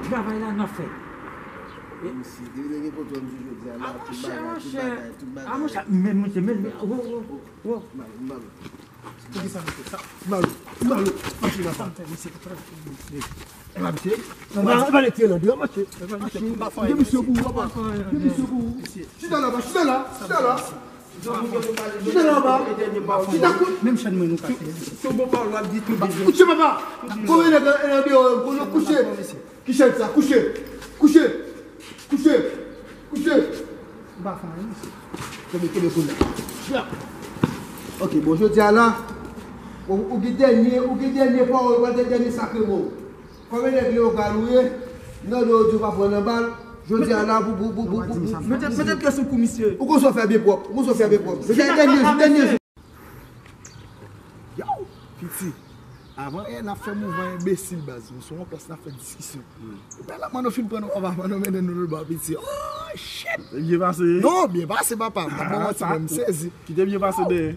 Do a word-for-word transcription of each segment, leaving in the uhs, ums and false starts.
Travay la n ap fè. Mesye, depi lè gen kontwòl m toujou di a la, tout bagay, tout bagay, tout bagay. Ah, monchè, men, mesye, men, men, wo, wo, wo. Malo, malo. Malo, malo. Mache la pa. E pa misye? E pa, e pa nèg ki nan dwèt, mache. Mache. Gen misye pou ou, papa. Gen misye pou ou. Chita la, chita la, chita la. Chita la, papa. Chita kout. Menm chèn mwen nou kase. Se bon pawòl w ap di tou. Kouche, papa. Konbyen nèg nan deyò, kouche. Ki chèn sa? Kouche. Kouche. Kouche. Kouche. M pa fè anyen, mesye. Kenbe, kenbe kounye a. Ok, bon, jodi a la, ou, ou gen dènye, ou gen dènye pawòl, ou gen dènye sakre mo. Kòm e nèg Leyogàn ou ye, nan do yo di w pa pran nan bal, jodi a la, pou, pou, pou, pou, pou, pou. Mete, mete pye sou kou misye. Ou konn sa w fè byen pwòp, ou konn sa w fè byen pwòp. Dènye, dènye jou. Yow, piti. Avan yè n ap fè mouvman enbesil, baz. Nou sou yon plas n ap fè diskisyon. Ou pè la, Manno fin pran nou kòb, Manno mennen nou nan ba piti. Oh, shit! Byen pase. Non, byen pase, papa. M pa bon manti, mwen, m sezi. Ki te byen pase dèyè?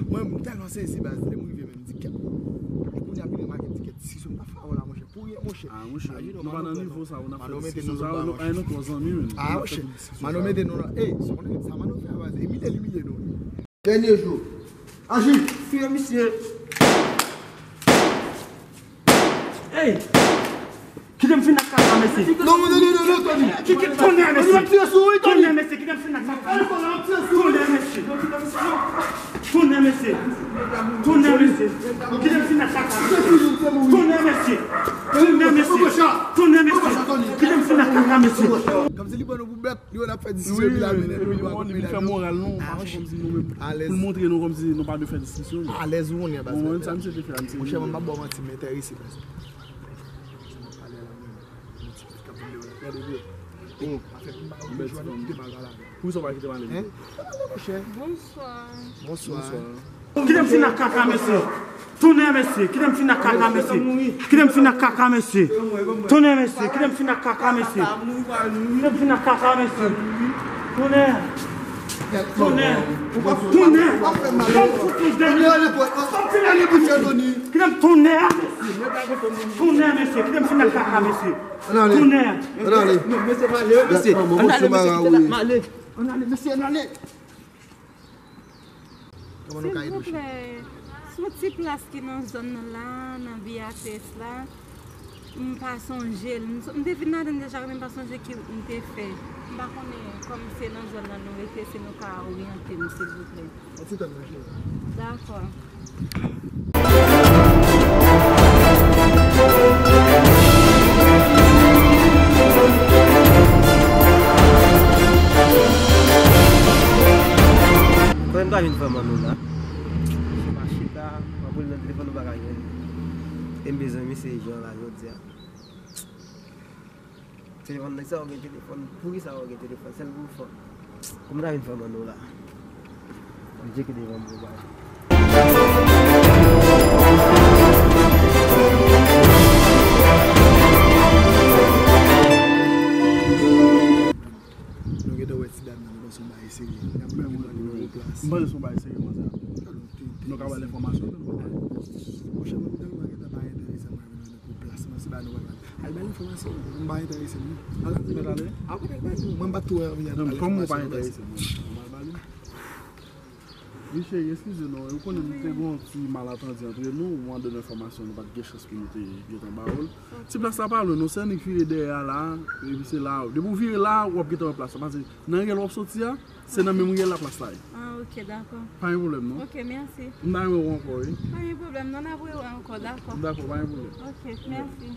Mwen, m tèlman sezi, baz. Lè m rive, men m di, kèt. E kounye a, m vin remake, m di, kèt, diskisyon m t ap fè avè w la, monchè. Pou ryen, monchè. Ah, monchè, nou pa nan nivo sa, nou ap fè diskisyon sa, nou, nou ankò zanmi, men. Ah, monchè. Manno mete nou nan, ey, sa konnen sa Manno fè a, baz. Imilye l imilye nou. Dènye jou. Aji! Tiye misye. Ey! Kite m fin ak kaka, mesye. Non, non, non, non, non, Tony. Ki, ki, tonnè, mesye. Tonnè, mesye, kite m fin ak kaka. Tonnè, mesye. Tonnè, mesye. Tonnè, mesye. Kite m fin ak kaka, mesye. Tonnè, mesye. Tonnè, mesye. Tonnè, mesye. Kite m fin ak kaka, mesye. Kòmsi li pran nou pou bèt. Li wè n ap fè diskisyon epi l al mennen nou, li pa konn li vin fè moral nou, mache kòmsi nou menm, pou l montre nou kòmsi nou pa dwe fè diskisyon. Alèz ou konnen, baz. Bon, sa misye te fè a, misye. Monchè, mwen pa ba w manti, m enterese, baz. Sa m ap pale a la, mwen, yon ti pitit k ap vin deyò la, gade vre. Oh, afè pou m ba yo jwa, nou kite m al pale avè l. Poukisa w pa kite m ale vre? Hein? Monchè. Bonswa. Bonswa. Bonswa. Kite m fin ak kaka, mesye. Tonnè, mesye. Kite m fin ak kaka, mesye. Kite m fin ak kaka, mesye. Tonnè, mesye. Kite m fin ak kaka, mesye. Kite m fin ak kaka, mesye. Tonnè. Tonnè. Tonnè. Kite m fin ale, mesye. Tonnè, mesye. Kite m fin ak kaka, mesye. Tonnè. Ann ale. Mesye, ann ale, mesye, ann ale. Kòman nou ka ede w, cheri? Silvouplè, se yon ti plas ki nan zòn nan la, nan Via Tres la. M pa sonje l. M so-, m te vin ladan l deja, men m pa sonje ki wout m te fè. M pa konnen kòm se nan zòn nan nou rete, si nou ka oryante m, silvouplè. Yon ti tann mwen, cheri. Dakò. Kòman m ta vin fè Manno la? Misye pa chita, m ap rele nan telefòn, nou pa ka jwenn. E m bezwen misye jan la jodi a. Telefòn nèg sa yo gen telefòn. Poukisa yo gen telefòn? Sèl pou fò. Kòman ta vin fè Manno la? Bondye ki devan m pou bay. Nou gentan wè ti dam nan, nou panse yon bagay serye. N ap mete nimewo plas. M panse se yon bagay serye, manzè. Nou ka ba l enfòmasyon tou, nou pa bay. Monchè, mwen tèlman gentan pa enterese mwen vin pou plasman, se pa nou pral. Al bay enfòmasyon, mwen pa enterese non. Al, al, al, al. Apre, al bay, mwen pa tou anvi al bay enfòmasyon. Non, kòm mwen pa enterese, mwen, mwen al ba li. Wi, cheri, eskize non. Ou konnen nou te gen yon ti malantanti antre nou, ou mande n enfòmasyon, nou pa t gen chans pou nou te gentan ba ou l. Ti plas la pa lwen, non, se annik vire dèyè a la, epi se la, depi w vire la, w ap gentan wè plas la, paske nan riyèl w ap soti a, se nan menm riyèl la plas la ye. Ah, ok, dakò. Pa gen pwoblèm, non. Ok, mèsi. M ta renmen wè w ankò, wi. Pa gen pwoblèm, non, n ap rewè ankò, dakò. Dakò, pa gen pwoblèm. Ok, mèsi.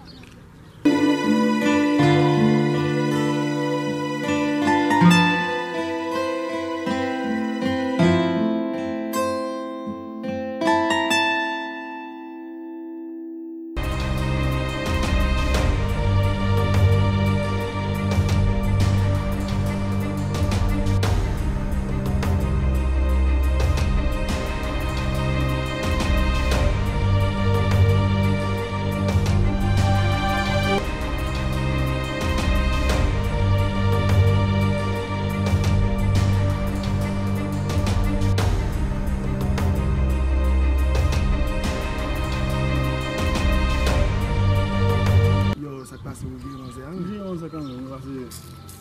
Yo, sa k pase, ou jere manzè a, wi? M jere manzè kanmenm, wi, paske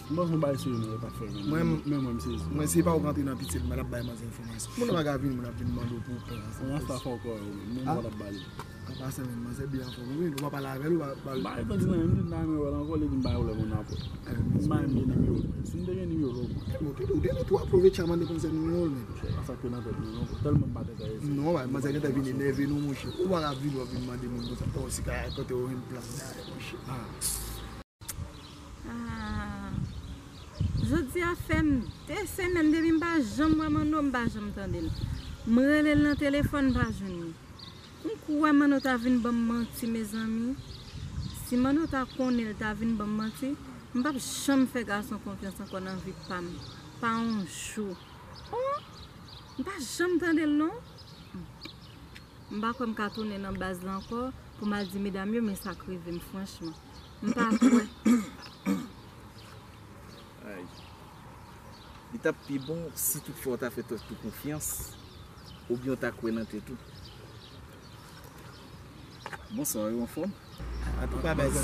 m panse yon bagay serye nou t ap fè menm. Mwen, men mwen, m sezi. Mwen, si pa ou k antre nan pitye, m pa t ap bay manzè enfòmasyon. Moun nan pa ka vini, moun ap vin mande w pou w pran sa. Yon rasta fòkò, moun nan pa t ap ba li. An pasan, men manzè byen anfòm, wi. Nou pa pale avè l, ou pa, pa. M pa reponn li nan, m di m ta renmen wè l ankò, li di m pa gen pwoblèm, on apre. M pa menm gen nimewo l. Si m te gen nimewo l, ou. Ou te, ou te, ou te, ou te, ou te, ou te, ou te, ou te, Non, sa k te nan tèt mwen, non. Tèlman m pa t enterese. Non, manzè gentan vin enève nou, monchè. Ou pa ka vin, w ap vin mande moun konsa. Oh, si ka kote yo jwenn plas la, monchè. Ah. Ah. Jodi a fè m de semèn depi m pa janm wè Manno, m pa janm tande l. M rele l nan telefòn, m pa jwenn li. M kwè Manno ta vin ban m manti, mezanmi. Si Manno ta konnen l ta vin ban m manti, m p ap janm fè gason konfyans ankò nan vi pa m. Pa yon jou. Oh! M pa janm tande l non. M pa kwè m ka tounen nan baz la ankò pou m al di medam yo men sa k rive m franchman. M pa kwè. Ay. Li t ap pi bon si toutfwa w ta fè tèt ou konfyans, oubyen w ta kwè nan tèt ou. Bonswa, ou anfòm? Antouka, baz.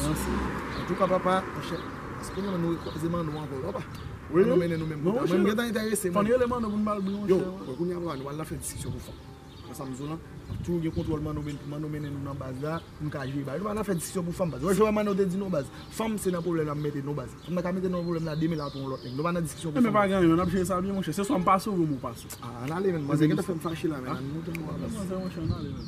Antouka, papa, monchè, èske nou, nou rekwaze Manno ankò, papa? Wi, Manno mennen nou menm kote. Mwen, m gentan enterese, fò n rele Manno pou n ba l bri, monchè. Yo, kounye a, papa, nou al nan fè diskisyon pou fanm. Konsa m di w lan, ap toujou gen kontwòl Manno, men pou Manno mennen nou nan baz la, pou n ka jere bagay. Nou pa nan fè diskisyon pou fanm, baz. Wè, jan Manno te di nou, baz. Fanm se nan pwoblèm l ap mete nou, baz. Fanm nan ka mete nou nan pwoblèm la, demen l a tou yon lòt nèg. Nou pa nan diskisyon pou fanm. Enben, pa gen anyen, n ap jere sa byen, monchè. Se swa m pase oubyen ou pase. Ah, n ale, men manzè gentan fè m fache la, men. Ann moute anwo a, baz. Manzè, monchè, n ale, men.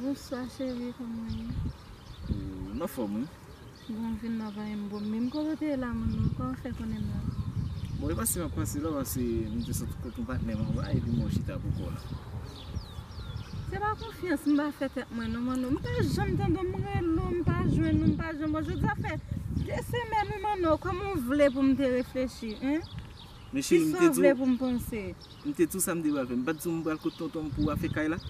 Bonswa, cheri, kòman w ye? Ou anfòm, wi. Bon, vin nan pa menm bon. Menm kote w te ye la, Manno, kòman w fè konnen m la? Bon, e pase m ap pase la, paske m te sot kot yon patnè m anba, epi mwen chita pou kò la. Se pa konfyans m pa fè tèt mwen non, Manno. M pa janm tande w, m rele w, m pa jwenn ou, m pa jwenn ou. Jodi a fè de semèn, wi, Manno. Kòman w vle pou m te reflechi, en? Men cheri, m te di w. Kisa w vle pou m panse? M te di w sa m te pral fè. M pa t di w m pral kot tonton m pou afè kay la?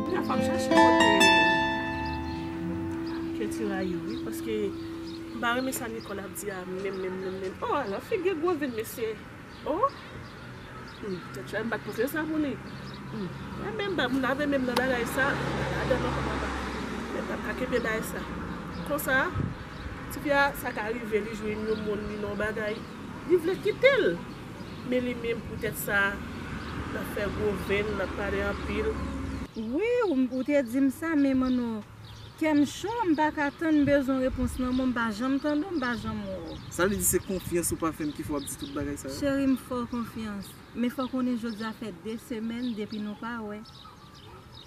Kounye a fò m chache kote Ketira ye wi, paske m pa renmen sa Nicole ap di a menm, menm, menm, menm. Oh, ala figi gwo venn, mesye. Oh! Hmm, tèt chay, m pa t panse sa pou li. Hmm. Mwen menm, m pa pou lave men m nan bagay sa, m pa ladan non, papa, papa. Men m pa ka kenbe bagay sa. Konsa, tifi a, sa ka rive, li jwenn yon moun, li nan yon bagay, li vle kite l. Men li menm, poutèt sa, l ap fè gwo venn, l ap pale anpil. Wi, ou, ou te di m sa, men Manno, kè m cho, m pa ka tann, m bezwen repons nan men w, m pa janm tande w, m pa janm wè w. Sa vle di se konfyans ou pa fè m ki fè w ap di tout bagay sa yo? Cheri, m fè w konfyans. Men fò w konnen jodi a fè de semèn depi nou pa wè.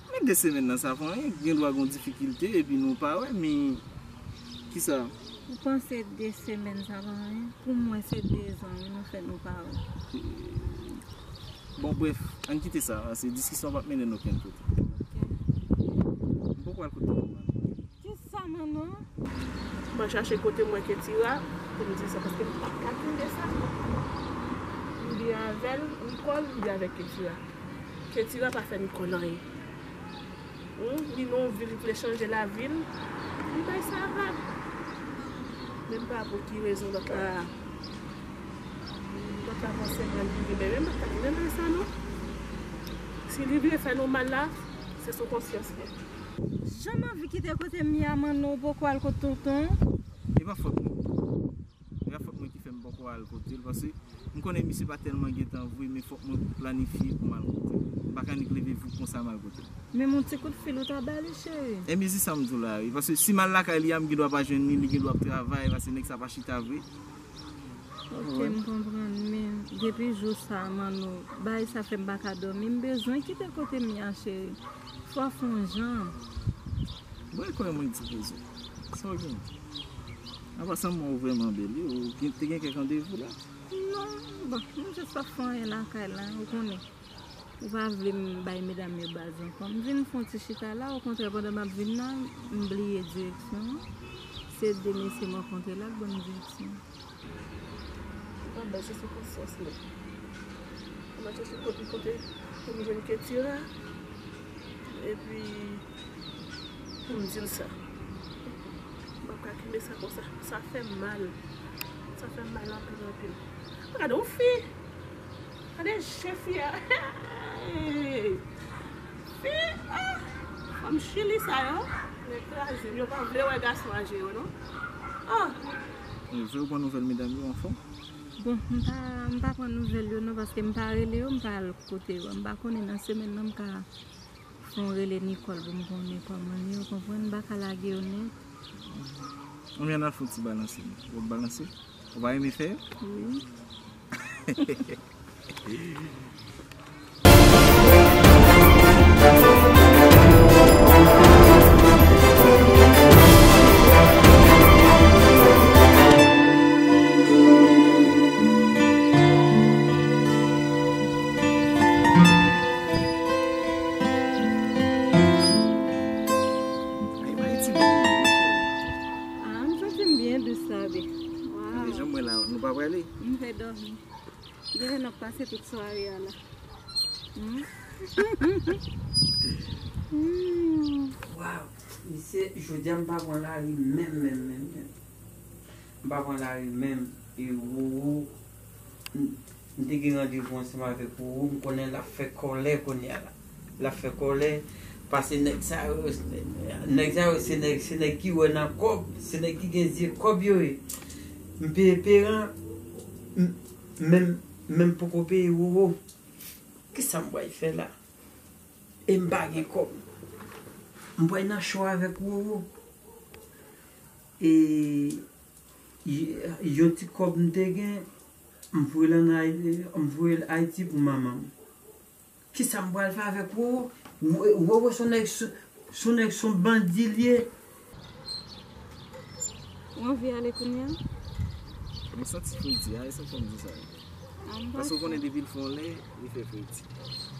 Men de semèn nan sa pa anyen, gen dwa gen yon difikilte epi nou pa wè, men kisa? Ou panse de semèn sa pa anyen? Pou mwen se de zan wi nou fè nou pa wè. Bon, brèf, ann kite sa, paske diskisyon p ap mennen n okenn kote. Ok. M poko al kot tonton Manno. Kisa, Manno? Mwen chache kote mwen Ketira pou m di sa, paske m pa ka kenbe sa. Avè l, Nicole, li avèk Ketira. Ketira pa fè Nicole anyen. Hmm, li nan yon vi, li vle chanje lavi l. Li bay sa vag. Men m pa pou ki rezon lòt la, lòt la panse mal pou li. Men m pa ta vle nan sa non. Si li vle fè nou mal la, se sou konsyans li. Jan m anvi kite kote m ye a, Manno, ou poko al kot tonton? E pa fòt mwen. E pa fòt mwen ki fè m poko al kote l, paske m konnen misye pa tèlman gen tan vre, men fòk mwen planifye pou m al kote l. M pa ka nik leve vou konsa m al kote l. Men yon ti kout fil ou ta ba li, cheri. E men se sa m di w la, wi. Paske si m al lakay li a, m gen dwa pa jwenn li, li gen dwa ap travay, paske nèg sa pa chita vre. Ok, m konprann, men depi jou sa, Manno, bagay sa fè m pa ka dòmi. M bezwen kite kote m ye a, cheri. Fò w fè yon jan. Bon, e kwè mwen di poze. Sa w gen? Apa sa m wè w vrèman bèl, wi. Ou gen, te gen kèk randevou la? Non, bon, m jis ap fè anyen lakay la, ou konnen. Ou pa vle m bay medam yo baz ankò. M vin fè yon ti chita la, okontrè, pandan m ap vin la, m bliye direksyon an. Se de mesye m rankontre la k ban m direksyon an. Anben, se sou konsyans mwen. M ap chèche kote, kote pou m jwenn Ketira. Epi, pou m di l sa. M p ap ka kenbe sa konsa. Sa fè m mal. Sa fè m mal anpil, anpil. Gade yon fi. Gade je fi a. Fi, ah! Fanm Chili sa yo. Nèg kraze m. Yo pa vle wè gason aje yo, non. Ah! Yo vle w pran nouvèl medam yo anfòm? Bon, m pa, m pa pran nouvèl yo, non, paske m pa rele yo, m pa al kote yo. M pa konnen nan semèn nan m ka fè yon rele Nicole pou m konnen kòman l ye, ou konprann? M pa ka lage yo nèt. Anben, n al fè yon ti balanse. W ap balanse? Ou pa renmen fè? Wi. Ay, Ayiti bèl, wi, cheri. Ah, m santi m byen dous la, wi. Waw. Gade jan m wè la, nou pa prale? M fè dòmi. Genlè n ap pase tout sware a la. Hmm? Hmm. Waw, mesye, jodi a m pa pran lari menm, menm, menm, menm. M pa pran lari menm. E Roro, m, m te gen randevou ansanm avèk Roro, m konnen l ap fè kòlè kounye a la. L ap fè kòlè, paske nèg sa yo, nèg sa yo se nèg, se nèg ki wè nan kòb, se nèg ki gen zye kòb yo ye. M peye peran, m, men, men m poko peye Roro. Kisa m pral fè la? E m pa gen kòb. M pral nan cho avèk Roro. E, y-, yon ti kòb m te gen, m voye l ann Ay-, m voye l Ayiti pou manman m. Kisa m pral fè avèk Roro? Roro, Roro se yon nèg, se, se yon nèg, se yon bandi l ye. Ou anvi ale kounye a? Mwen santi fredi a, e sa fè m di sa. Ah, m pa Paske ou konnen depi l fè yon lè, li fè fredi.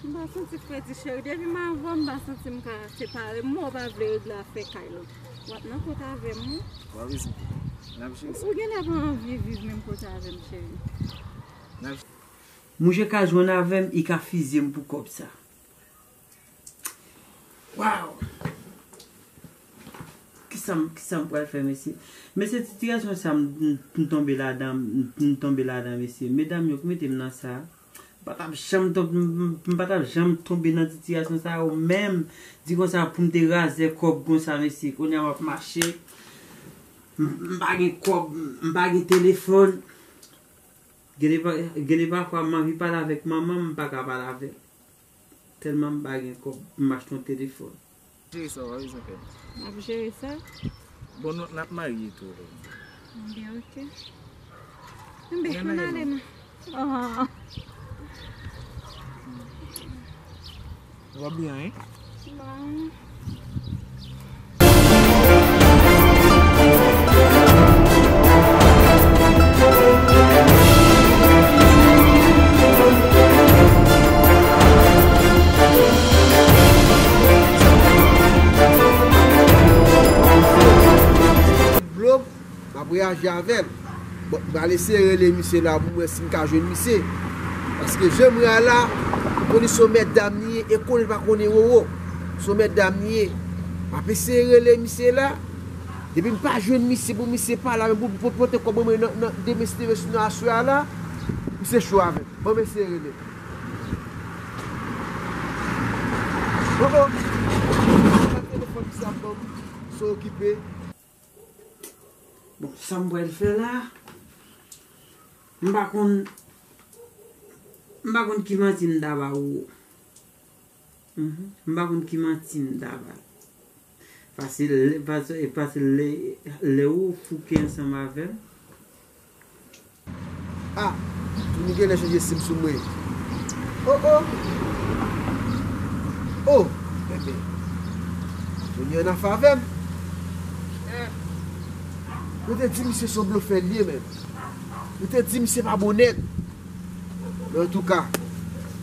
M pa santi fredi, cheri. Depi m avè w, m pa santi m ka separe m. Mwen, ou pa vle regle afè kay lan. W ap nan kont avè m, wi. W ap rezon. N ap jere sa. Ou genlè pa anvi viv menm kote avè m, cheri. N ap Mouche ka jwenn avè m, li ka fizye m pou kòb sa. Waw! Kisa m, kisa m pral fè, mesye? Mesye, sitiyasyon sa m, m, m tonbe ladan, m, m tonbe ladan, mesye. Medam yo ki mete m nan sa. M pa t ap janm tonbe, m, m, m pa t ap janm tonbe nan sitiyasyon sa yo menm. Di konsa pou m te razè kòb konsa, mesye. Kounye a m ap mache. M, m pa gen kòb, m pa gen telefòn. Gen de pa, gen de pafwa m anvi pale avèk manman m, m pa ka pale avè l. Tèlman m pa gen kòb, m achte yon telefòn. Jere sa, w a rezon, kè. N ap jere sa. Bon, nou, n ap marye tou. Byen, ok. Byen, ann ale non. Oh. Ou pa bliye anyen? Non. Blog, m ap reyaji avè l. Bon, m pral eseye rele misye la pou m wè si m ka jwenn misye. Paske jan m wè a la, m konnen se yon mèt dam li ye, e konnen l pa konnen wowo. Se yon mèt dam li ye. M ap eseye rele misye la. Depi m pa jwenn misye pou misye pa la, men pou, pou pote kòb mwen nan, nan demen si Dye vle sou nan aswè a la, misye cho avè m. Ban m eseye rele. Oh, oh. Sa telefòn misye ap ban m, se okipe. Bon, sa m pral fè la, m pa konn, m pa konn ki manti m ta ba ou. Mhm. M pa konn ki manti m ta ba l. Pase lè, pase, pase lè, lè ou fouke ansanm avè l. Ah, Tony genlè chanje sim sou mwen. Oh, oh. Oh, enben. Tony ann afè avè m. Eh. Yo te di misye se yon blofè l ye menm. Yo te di misye pa bon nèg. Men antouka,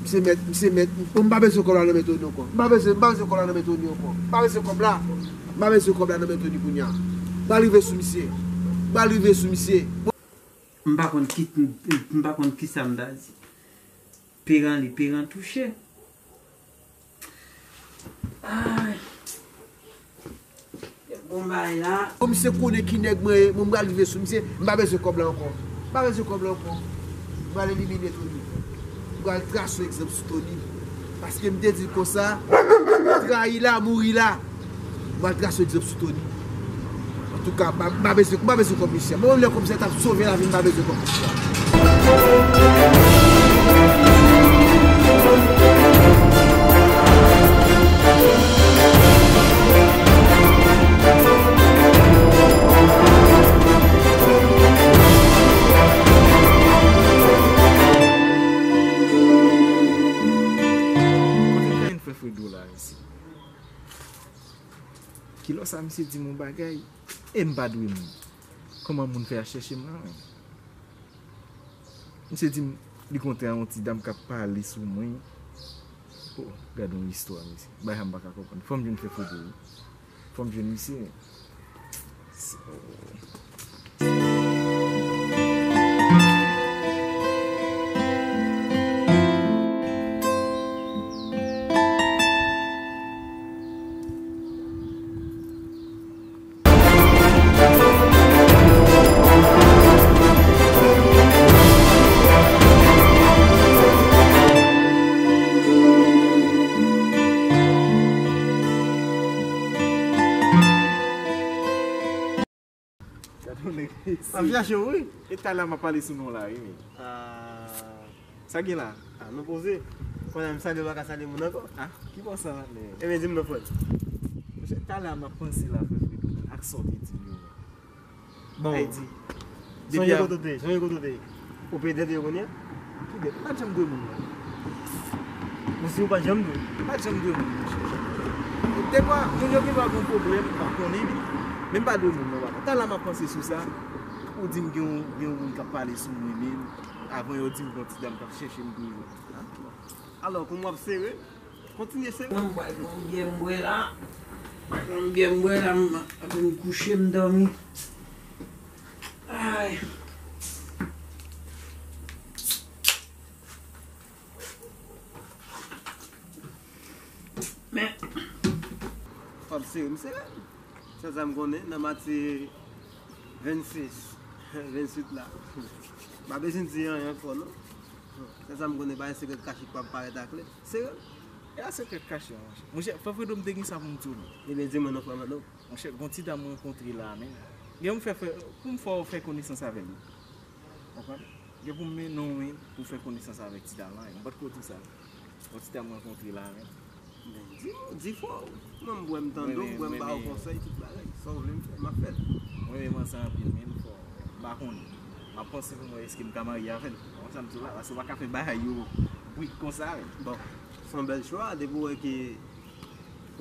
misye mèt, misye mèt, bon, m pa bezwen kòb la nan men Tony ankò. M pa bezwen, m pa bezwen kòb la nan men Tony ankò. M pa bezwen kòb la. M pa bezwen kòb la nan men Tony kounye a. M pral rive sou misye. M pral rive sou misye. M pa konn ki, m pa konn kisa m ta di. Peran li, peran touche. Ay. Bon bagay la. Bon, misye konnen ki nèg mwen ye, mwen m pral rive sou misye, m pa bezwen kòb la ankò. M pa bezwen kòb la ankò. M pral elimine Tony. M pral trase yon egzanp sou Tony. Paske m te di l konsa, trayi la, mouri la. M pral trase yon egzanp sou Tony. Antouka, m pa, m pa bezwen, m pa bezwen kòb misye. Mwen menm lè komisè t ap sove lavi m, m pa bezwen kòb misye. Kote m ka jwenn frè Fredo la, mesye? Kilè sa misye di m yon bagay, e m pa dwe moun. Kòman moun fè a chèche m la menm? Misye di m li kontre a yon ti dam k ap pale sou mwen. Oh, gade yon istwa, mesye. Bagay sa m pa ka konprann. Fò m jwenn frè Fredo, wi. Fò m jwenn misye. Gade yon nèg isi. M ap chache w, wi. E talè a m ap pale sou non la, wi, men. Ah. Sa gen la? Ah, nou poze. Kounye a m salye, ou pa ka salye moun ankò. Ah, ki bò sa, men? Ebyen, di m non, frè. Monchè, talè a m ap panse la, frè Fredo, ak sa w te di m yo. Bon. Ayiti. Sonje kote w te ye, sonje kote w te ye. Ou peye dèt yo kounye a? Ki dèt? M pa t janm dwe moun, non. Ou si ou pa t janm dwe? M pa t janm dwe moun, monchè. Defwa, moun yo gen dwa gen yon pwoblèm, m pa konnen, men, men m pa dwe moun, non, papa. Talè a m ap panse sou sa, ou di m gen yon, gen yon moun k ap pale sou mwen menm, avan yo di m gen yon ti dam k ap chèche m toujou. Alò, kòm w ap sere, kontinye sere. Mwen, m pral pran yon byè m bwè la. Pran yon byè m bwè la, m ap vin kouche, m dòmi. Ay. Men, w ap sere m sere. Sèl sa m konnen, nan mati vennsis, venntuit la. M pa bezwen di anyen ankò, non. Sèl sa m konnen, pa gen sekrè kache k p ap parèt aklè. Sere l. E a sekrè kache, monchè. Monchè, frè Fredo, m te gen sa pou m di w, non. Ebyen, di mwen non, frè Manno. Monchè, gon ti dam m rankontre la, men. Gen pou m fè, fè, pou m fè w fè konesans avè l, wi. Konprann? Gen pou m mennen w, wi, pou w fè konesans avèk ti dam la, wi. M pa t ko di w sa. Gon ti dam m rankontre la, men. Men, di, di fò. Mwen, m bwè, m tande w, m bwè, m ba w konsèy, tout bagay. Sa w vle m fè, m ap fè l. Mwen renmen sa anpil, men m fò, m pa konnen. M ap panse pou m wè èske m ka marye avè l. Konn sa m di w la, paske w pa ka fè bagay yo brit konsa, men. Bon, se yon bèl chwa, depi w wè ke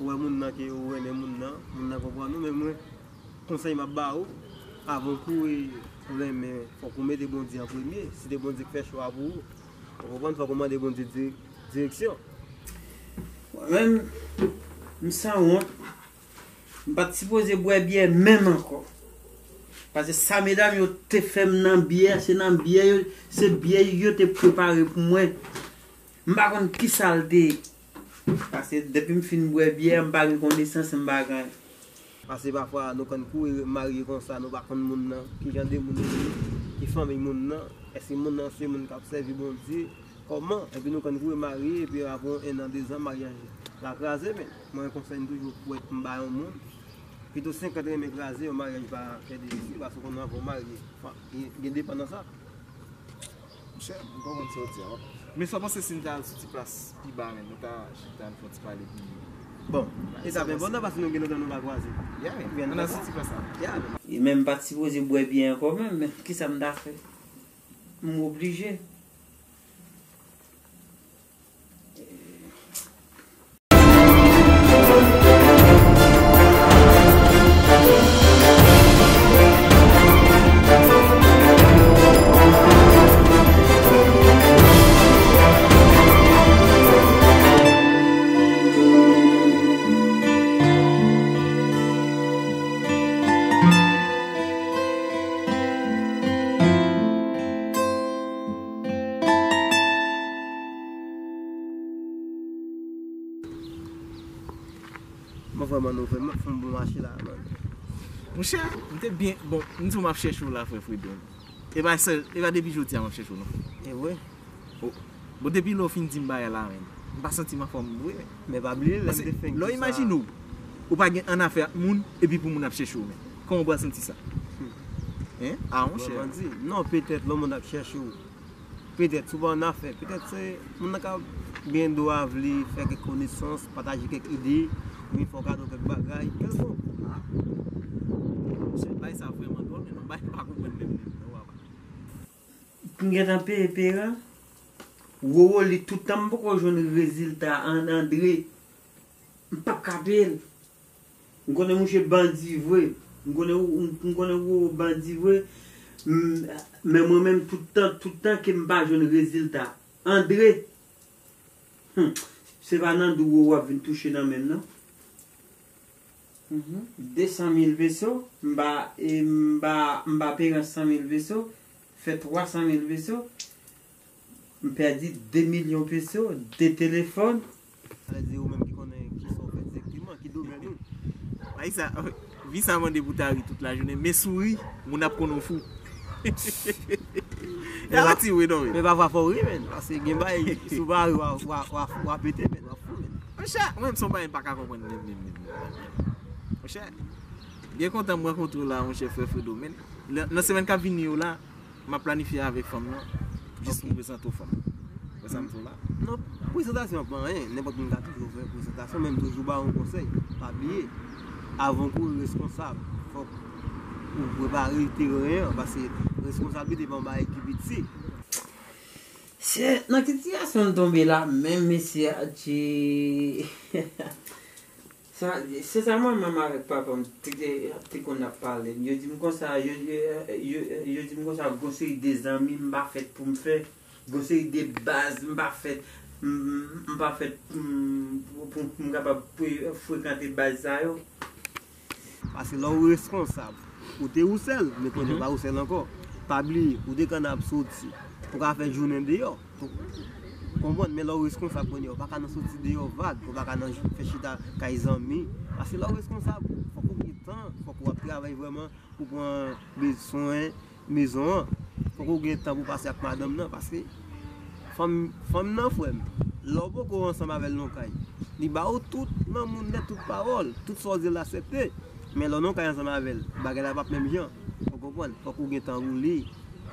ou wè moun nan, ke ou renmen moun nan, moun nan konprann ou, men mwen, konsèy m ap ba ou, avan w kouri renmen, fòk ou mete Bondye an premye. Si se Bondye k fè chwa pou ou, ou konprann, fòk ou mande Bondye di-, direksyon. Mwen menm, m sanwont. M pa t sipoze bwè byè menm ankò. Paske sa medam yo te fè m nan byè, se nan byè yo, se byè yo te prepare pou mwen. M pa konn ki sa l te ye. Paske depi m fin bwè byè, m pa gen konesans, m pa gen. Paske pafwa nou konn kouri marye konsa, nou pa konn moun nan, ki jan de moun li ye, ki fanmi moun nan, èske moun nan se moun k ap sèvi Bondye, kòman, epi nou konn kouri marye, epi apre yon ennan, dezan, maryaj la kraze, men mwen konsèy m toujou pou m ba yon moun, pito senkant renmen kraze, yon maryaj pa fè de reyisi, paske w konn avan w marye, gen, gen depan nan sa. Monchè, m konprann sa w di a. Men sa w panse si n ta al sou ti plas pi ba, men nou ta chita, n fè yon ti pale pi. Bon, e sa byen bon nan, paske nou gen lontan nou pa kwaze. Ya, men. Ann al sou ti plas la. Ya, men. E menm m pa t sipoze bwè byè ankò menm, men kisa m ta fè? M oblije. Mwen vrèman, nou vrèman fè m bon mache la, man. Monchè, m te byen, bon, m di w m ap chèche w la, frè Fredo. E pa sèl, e pa depi jodi a m ap chèche w, non. E vre? Oh. Bon, depi lè w fin di m bagay la, men, m pa santi m anfòm vre, men. Men pa bliye, lè m te fenk di sa. Lè w imajine w, ou pa gen annafè ak moun, epi pou moun ap chèche w, men. Kòman w pral santi sa? Hmm. Hein? Ah, monchè. Vrèman di. Non, petèt, lè moun ap chèche w. Petèt, si w pa annafè, petèt se moun nan ka gen dwa vle fè kèk konesans, pataje kèk ide, oubyen fè w kado kèk bagay, kèlkonk. Se bay sa vrèman dwòl, men non, bay m pa konprann menm, menm, non, papa. M gentan peye peran, Roro li tout tan m poko jwenn rezilta an Andre. M p ap ka peye l. M konnen mouche bandi vre. M konnen, m, m konnen Roro bandi vre. M, men mwen menm, tout tan, tout tan ke m pa jwenn rezilta. Andre, hmm, se pa nan dou Roro ap vin touche nan men m, non. Mhm. De san mil peso, m ba, e, m ba, m ba Perans san mil peso, fè twa san mil peso. M pèdi de milyon peso, de telefòn. Sa vle di ou menm ki konnen kisa w fè egzakteman, ki domèn ou. Ay sa, vi sa mande pou ta ri tout lajounen, men si w ri, moun ap konnen w fou. E a pati wi, non, wi. Men pafwa fò w ri, men, paske gen bagay, si w pa ri, w a, w a, w a, w a pete, men, w a fou, men. Monchè, mwen menm se yon bagay m pa ka konprann menm, menm, menm, menm. Monchè, byen kontan m rankontre w la, monchè, frè Fredo, men, nan, nan semèn k ap vini yo la, m ap planifye avèk fanm nan, jis pou m prezante w fanm nan. Wè sa m di w la? Non, prezantasyon pa anyen. Nenpòt moun ka toujou fè prezantasyon, men m toujou ba yon konsèy. Pa bliye, avan w kouri reskonsab, fòk ou prepare teren an, paske reskonsablite pa yon bagay ki piti. Se nan ki sitiyasyon n tonbe la menm, mesye Adje? Sa, se sa manman m avèk papa m te, te, te konn ap pale m. Yo di m konsa, yo, yo, yo, yo di m konsa, gon seri de zanmi m pa fèt pou m fè, gon seri de baz m pa fèt, m, m pa fèt, m, pou, pou m kapab fre-, frekante baz sa yo. Paske lè w reskonsab, ou te ou sèl, men kounye a w pa ou sèl ankò. Pa bliye, ou te konn ap soti, ou ka fè jounen deyò. Ou konprann, men lè w reskonsab kounye a, ou pa ka nan soti deyò vag, ou pa ka nan fè chita kay zanmi. Paske lè w reskonsab, fòk ou gen tan, fòk ou ap travay vrèman pou pran be-, swen mezon an. Fòk ou gen tan pou pase ak madanm nan, paske fanm, fanm nan, frè m, lè w poko ansanm avè l nan kay, li ba ou tout lanmou l nèt, tout pawòl, tout sa w di l, l aksepte. Men lè w nan kay ansanm avè l, bagay la p ap menm jan. Ou konprann? Fòk ou gen tan pou li.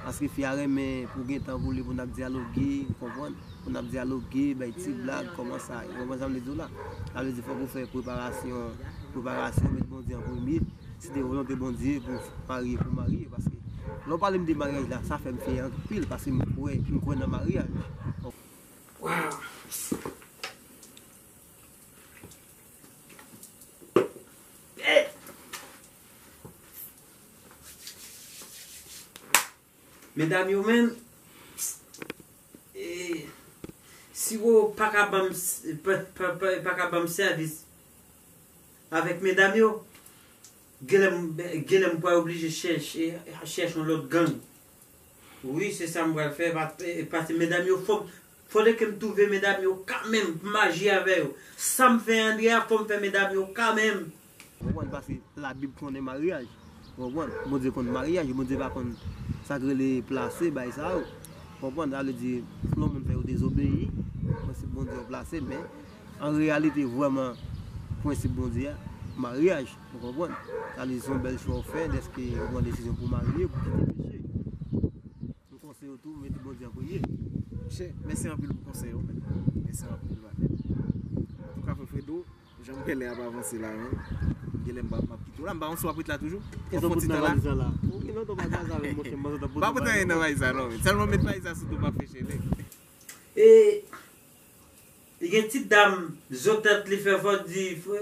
Paske fi a renmen pou gen tan pou li, pou n ap dyaloge, ou konprann? Pou n ap dyaloge, bay ti blag, kòman sa ye? Ou konprann sa m vle di w la? Sa vle di fòk ou fè preparasyon, preparasyon, met Bondye an premye. Si te volonte Bondye pou marye, pou marye, paske lè w pale m de maryaj la, sa fè m fyè anpil, paske m kwè, m kwè nan maryaj. Waw! Medam yo menm, e, si Roro pa ka ban m s-, pa, pa, pa, pa ka ban m sèvis avèk medam yo, Genlè m, genlè m pral oblije chèche, chèche yon lòt gang. Wi, se sa m pral fè, pa-, e, pase medam yo, fò, fòde ke m twouve medam yo kanmenm, pou m aji avè yo. Sa m fè Andrea, fò m fè medam yo kanmenm. Ou konprann, pase Labib konnen maryaj. Ou konprann? Bondye konn maryaj, Bondye pa konn sa k rele plase, bay sa yo. Ou konprann? Sa vle di, si yon moun fè yo dezobeyi, prensip Bondye yo plase, men an reyalite, vrèman, prensip Bondye a, maryaj, ou konprann? Sa vle di, se yon bèl chwa w fè, dèske ou pran desizyon pou w marye, pou kite peche. M konseye w tou, mete Bondye an premye. Monchè, mèsi anpil pou konsèy ou, men. Mèsi anpil, patnè. Antouka, frè Fredo, jan m wè lè ap avanse la, men. Genlè m ap, m ap kite w la, m pa konn si w ap ret la toujou. W ap fè yon ti tan la. Ou gen lontan w pa kwaze avè m, monchè, m panse w t ap poze bagay. Pa pote anyen nan valiz la, non, men. Sèlman met valiz la sou do m ap fè chèlè. E, li gen ti dam, zo tèt li fè, fò di, fò,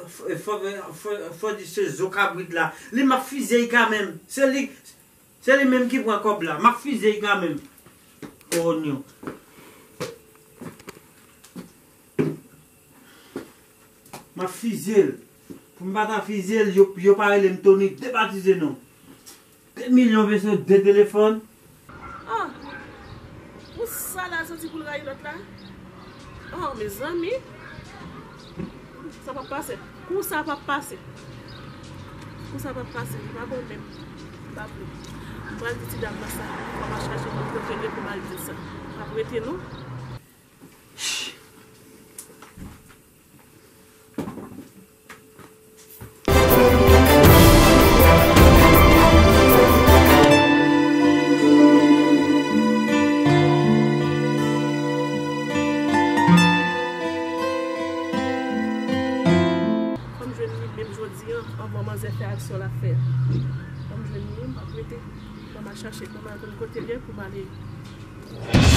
fò, fò, fò, fò di se zo kabrit la. Li m ap fize l kanmenm. Se li, Se li menm ki pran kòb la. M ap fize l kanmenm. Konyo. M ap fize l. Pou m pa ta fize l, yo, yo pa rele m Tony debatize non. De milyon peso, de telefòn. Ah! Pou sa la soti pou l rayi lòt la? Oh, mezanmi. Sa p ap pase. Kou sa p ap pase. Kou sa p ap pase. Li pa bon menm. M pa vle. M pral di ti dam nan sa. Fò m al chache moun kote l ye pou m al di l sa. M ap rete non. Fò m jwenn li menm jodi a, anvan manzè fè aksyon l ap fè a. Fò m jwenn li, m ap rete. Fò m al chache, fò m al konn kote l ye pou m ale.